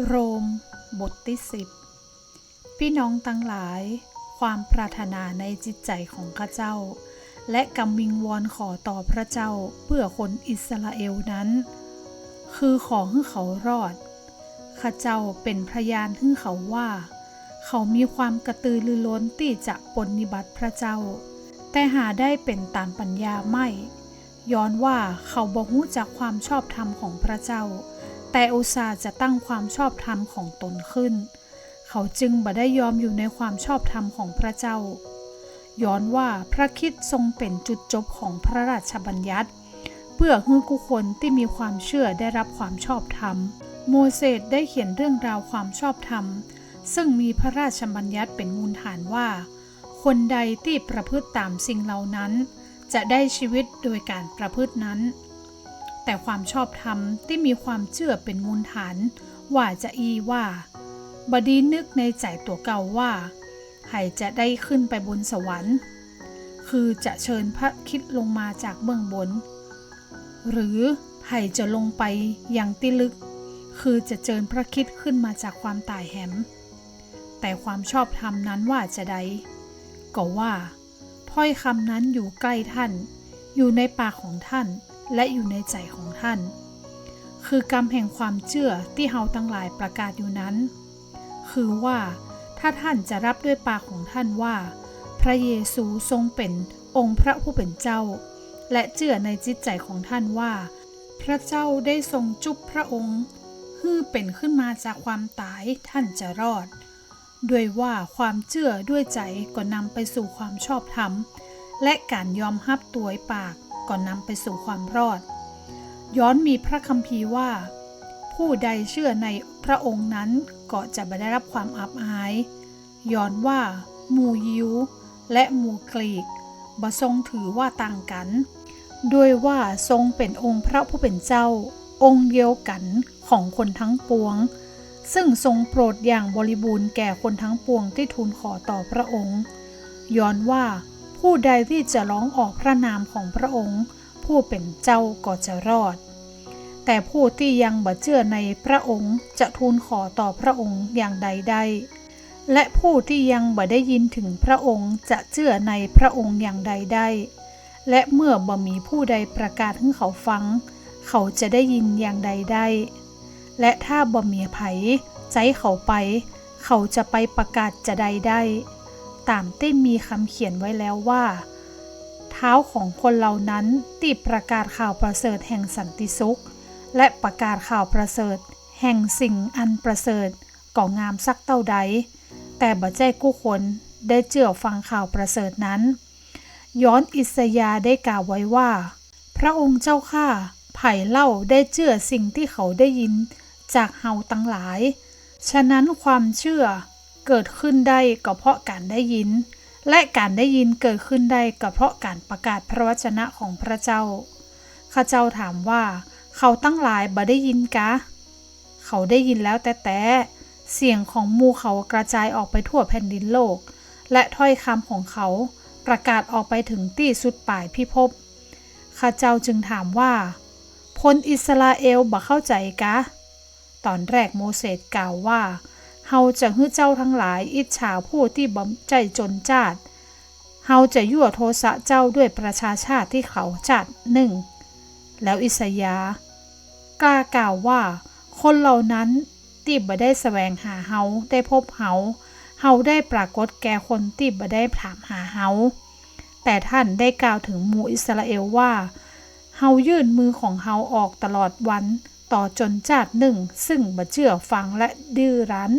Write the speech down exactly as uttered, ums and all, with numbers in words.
โรม บทตี้สิบ ปี้น้องตังหลาย ความปรารถนาในจิตใจ๋ของข้าเจ้า และกำวิงวอนขอต่อพระเจ้าเปื้อคนอิสราเอลนั้น คือขอหื้อเขารอด ข้าเจ้าเป๋นพยานหื้อเขาว่า เขามีความกระตือรือร้นตี้จะปรนนิบัติพระเจ้า แต่หาได้เป๋นต๋ามปั๋ญญาไม่ ย้อนว่าเขาบ่ฮู้จักความชอบธรรมของพระเจ้า แต่อุตส่าห์จะตั้งความชอบธรรมของตนขึ้น เขาจึงบ่ได้ยอมอยู่ในความชอบธรรมของพระเจ้า ย้อนว่าพระคริสต์ทรงเป๋นจุดจบของพระราชบัญญัติ เปื้อหื้อกู้คนตี้มีความเจื้อได้ฮับความชอบธรรม โมเสสได้เขียนเรื่องราวความชอบธรรม ซึ่งมีพระราชบัญญัติเป๋นมูลฐานว่า คนใดตี้ประพฤติต๋ามสิ่งเหล่านั้น จะได้จีวิตโดยก๋านประพฤตินั้น แต่ความชอบธรรมตี้มีความเจื้อเป๋นมูลฐาน ว่าจาอี้ว่า บ่ดีนึกในใจ๋ตั๋วเก่าว่า ใผจะได้ขึ้นไปบนสวรรค์ คือจะเจิญพระคริสต์ลงมาจากเบื้องบน หรือใผจะลงไปยังตี้ลึก คือจะเจิญพระคริสต์ขึ้นมาจากความต๋ายแหม แต่ความชอบธรรมนั้นว่าจาใด ก็ว่า ถ้อยกำนั้นอยู่ใก้ต้าน อยู่ในปากของต้าน และอยู่ในใจ๋ของต้าน คือกำแห่งความเจื้อตี้เฮาตังหลายประกาศอยู่นั้น คือว่าถ้าต้านจะฮับด้วยปากของต้านว่า พระเยซูทรงเป๋นองค์พระผู้เป๋นเจ้า และเจื้อในจิตใจ๋ของต้านว่า พระเจ้าได้ทรงจุบพระองค์ หื้อเป๋นขึ้นมาจากความต๋าย ต้านจะรอด ด้วยว่าความเจื้อด้วยใจ๋ก็นำไปสู่ความชอบธรรม และก๋านยอมฮับตวยปากก็นำไปสู่ความรอด ย้อนมีพระคัมภีร์ว่า ผู้ใดเจื้อในพระองค์นั้นก็จะบ่ได้ฮับความอับอาย ย้อนว่าหมู่ยิวและหมู่กรีกบ่ทรงถือว่าต่างกั๋น ด้วยว่าทรงเป๋นองค์พระผู้เป๋นเจ้า องค์เดียวกั๋นของคนทั้งปวง ซึ่งทรงโปรดอย่างบริบูรณ์แก่คนทั้งปวงตี้ทูลขอต่อพระองค์ ย้อนว่าผู้ใดตี้จะฮ้องออกพระนามของพระองค์ผู้เป๋นเจ้าก็จะรอด แต่ผู้ตี้ยังบ่เจื้อในพระองค์จะทูลขอต่อพระองค์อย่างใดได้ และผู้ตี้ยังบ่ได้ยินถึงพระองค์จะเจื้อในพระองค์อย่างใดได้ และเมื่อบ่มีผู้ใดประกาศหื้อเขาฟัง เขาจะได้ยินอย่างใดได้ และถ้าบ่มีใผใจ๊เขาไป เขาจะไปประกาศจาใดได้ ต๋ามตี้มีกำเขียนไว้แล้วว่า เท้าของคนเหล่านั้นตี้ประกาศข่าวประเสริฐแห่งสันติสุข และประกาศข่าวประเสริฐแห่งสิ่งอันประเสริฐก็งามสักเต้าใด แต่บ่ใจ้กู้คนได้เจื้อฟังข่าวประเสริฐนั้น ย้อนอิสยาห์ได้กล่าวไว้ว่า พระองค์เจ้าข้า ใผเล่าได้เจื้อสิ่งตี้เขาได้ยินจากเฮาตังหลาย ฉะนั้นความเจื้อเกิดขึ้นได้ก็เพราะก๋านได้ยิน และก๋านได้ยินเกิดขึ้นได้ก็เพราะก๋านประกาศพระวจนะของพระเจ้า ข้าเจ้าถามว่า เขาตังหลายบ่ได้ยินกา เขาได้ยินแล้วแต๊ๆ เสียงของหมู่เขากระจายออกไปทั่วแผ่นดินโลก และถ้อยกำของเขาประกาศออกไปถึงตี้สุดป๋ายพิภพ ข้าเจ้าจึงถามว่า คนอิสราเอลบ่เข้าใจ๋กา ต๋อนแรกโมเสสกล่าวว่า เฮาจะหื้อเจ้าตังหลายอิจฉาผู้ตี้บ่ใจ้จนจ้าด เฮาจะยั่วโทสะเจ้าด้วยประชาชาติตี้เขาจ้าดนึ่ง แล้วอิสยาห์กล้ากล่าวว่า คนเหล่านั้นตี้บ่ได้แสวงหาเฮาได้พบเฮา เฮาได้ปรากฏแก่คนตี้บ่ได้ถามหาเฮา แต่ต้านได้กล่าวถึงหมู่อิสราเอลว่า เฮายื่นมือของเฮาออกตลอดวันต่อจนจ้าดนึ่ง ซึ่งบ่เจื้อฟังและดื้อรั้น